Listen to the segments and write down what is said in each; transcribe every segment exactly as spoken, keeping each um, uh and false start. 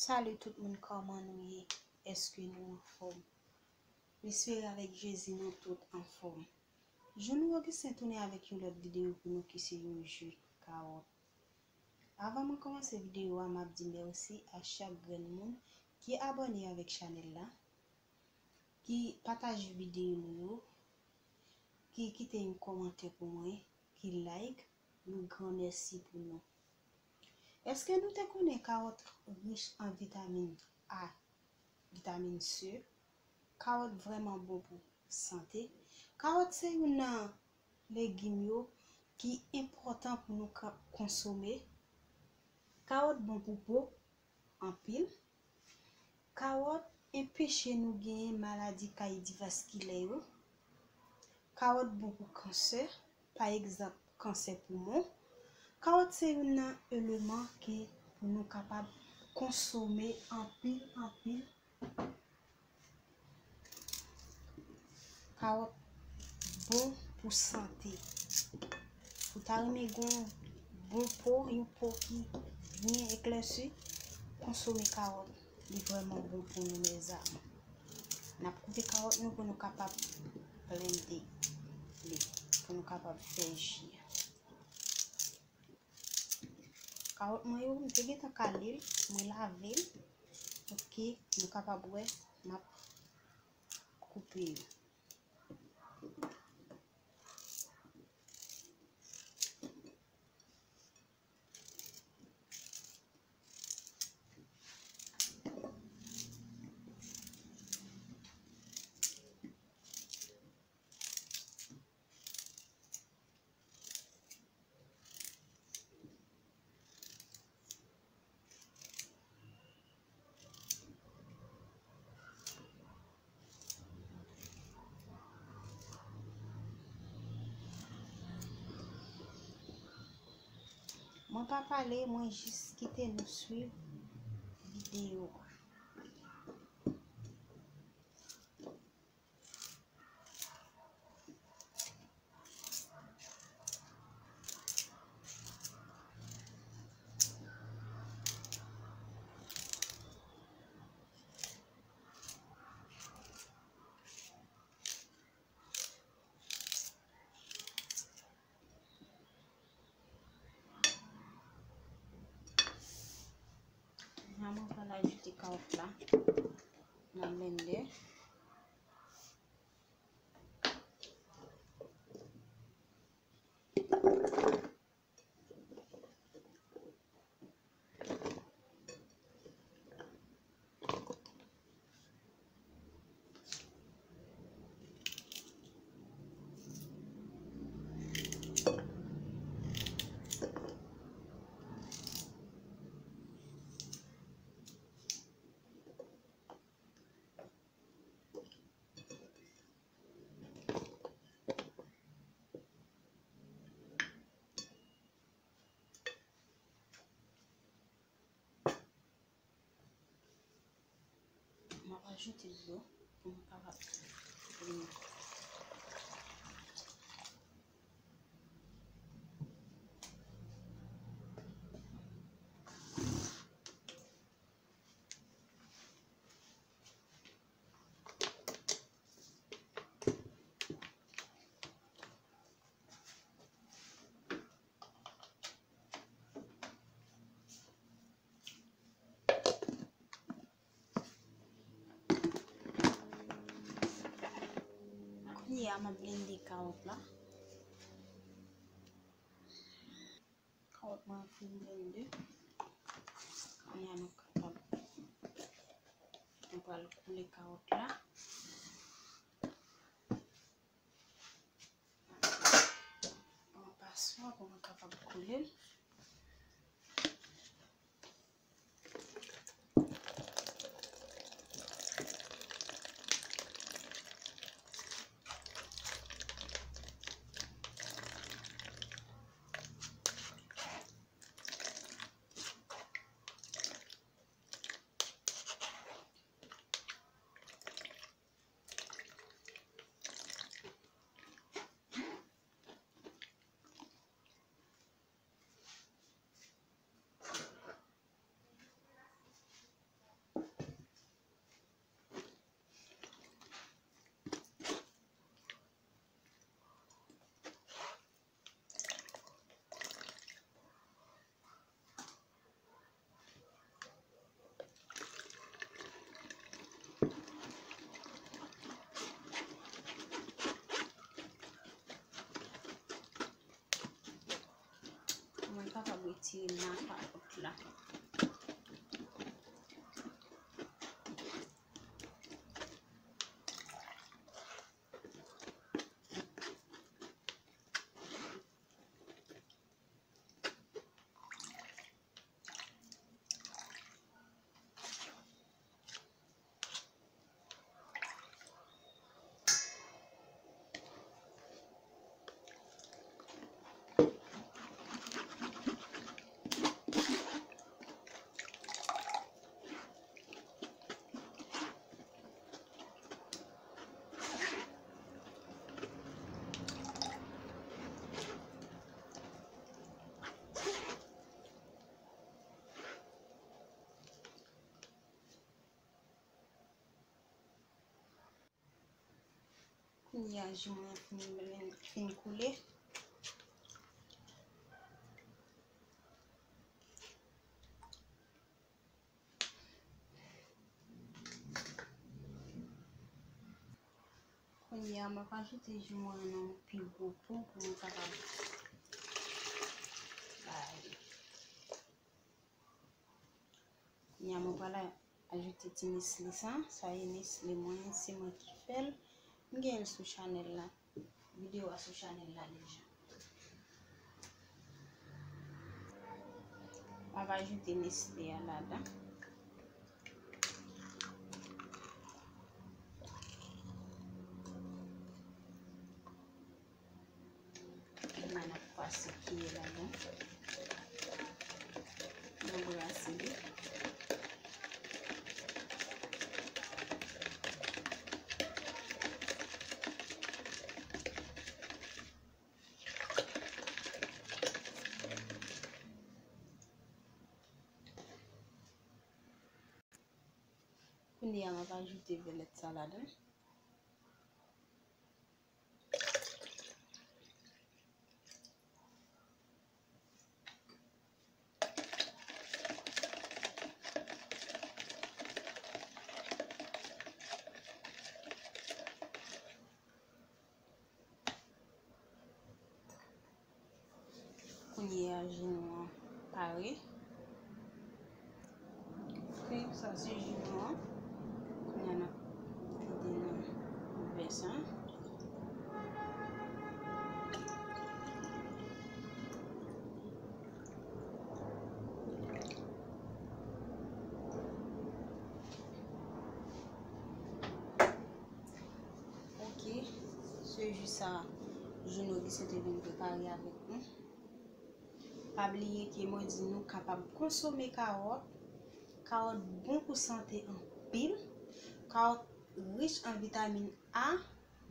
Salut tout moun, kòman nou ye? Èske nou anfòm? M espere avèk Jezi nou tout anfòm. Jounou Augustin tounen avèk yon lòt videyo pou nou ki se yon ji kawòt. Avan mwen kòmanse videyo a, m ap di mèsi a chak grenn moun ki abòne avèk chanèl la, ki pataje videyo nou yo, ki kite yon kòmantè pou mwen, ki like, yon gran mèsi pou nou. Èske nou te konnen kawòt rich an vitamin A, vitamin C? Kawòt vrèman bon pou sante. Kawòt se youn nan legim yo ki enpòtan pou nou ka konsome. Kawòt bon pou po anpil. Kawòt enpeche nou genyen maladi kaydivaskilè yo. Kawòt bon pou kansè, pa egzanp, kansè poumon. Kawòt se youn nan eleman ke pou nou kapab konsome anpil, anpil. Kawòt bon pou sante. Ou ta renmen gen yon bon po, yon po ki byen eklèsi, konsome kawòt. Li vrèman bon pou nou, mezanmi. N ap koupe kawòt nou pou nou kapab blende li, pou nou kapab fè ji a. Kawòt mwen yo, m te gentan kale l, mwen lave l. Ok, nou kapab wè, m ap koupe yo. Mwen pa pale, mwen jis kite nou swiv videyo a. Mwen pral ajoute kawòt la nan blendè. M ap ajoute dlo pou m kapab blenye. Kounye a, m ap blende kawòt la. Kawòt mwen fin blende. Kounye a nou kapab, nou pral koule kawòt la. Pran paswa pou mwen kapab koule l. Tire nan kawòt la. Kounye a, ji mwen an fin, fin koule. Kounye a, m ap ajoute ji mwen an nan yon pi gwo pou, pou mwen kapab bay. Kounye a, mwen pral ajoute ti Nestlé sa. Sa e Nestlé mwen, se mwen ki fè l. M gen l sou chanèl la. Videyo a sou chanèl la deja. M ap ajoute Nestlé a ladan. Kounye a n ap pase kiyè ladan. N ap brase li. Kounye a, m ap ajoute vèlèt sa ladan. Kounye a, ji nou an pare. Ok, sa se ji nou an. Kounye a, n ap vide nan vè sa. Ok, se ji sa Juno Augustin te vin prepare avèk nou. Pa bliye ke mwen di nou kapab konsome kawòt. Kawòt bon pou sante anpil. Kawòt rich an vitamin A,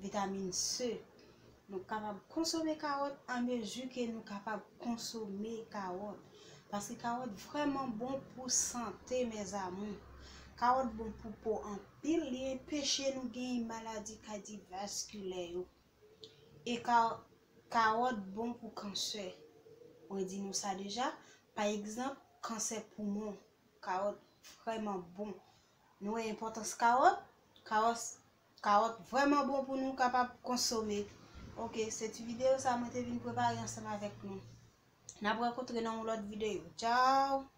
vitamin C. Nou kapab konsome kawòt an mezi ke nou kapab konsome kawòt. Paske kawòt vrèman bon pou sante, mes amours. Kawòt bon pou po anpil, li anpeche nou gen maladi kadyovaskilè yo. E ka-, kawòt bon pou kansè. Mwen di nou sa deja. Pa egzanp, kansè poumon. Kawòt vrèman bon. Nou wè enpòtans kawòt? Kawòt, kawòt vrèman bon pou nou kapab konsome. Ok, se ti videyo sa mwen te vin prepare ansanm avèk nou. N ap rankontre nan yon lòt videyo. Tchao!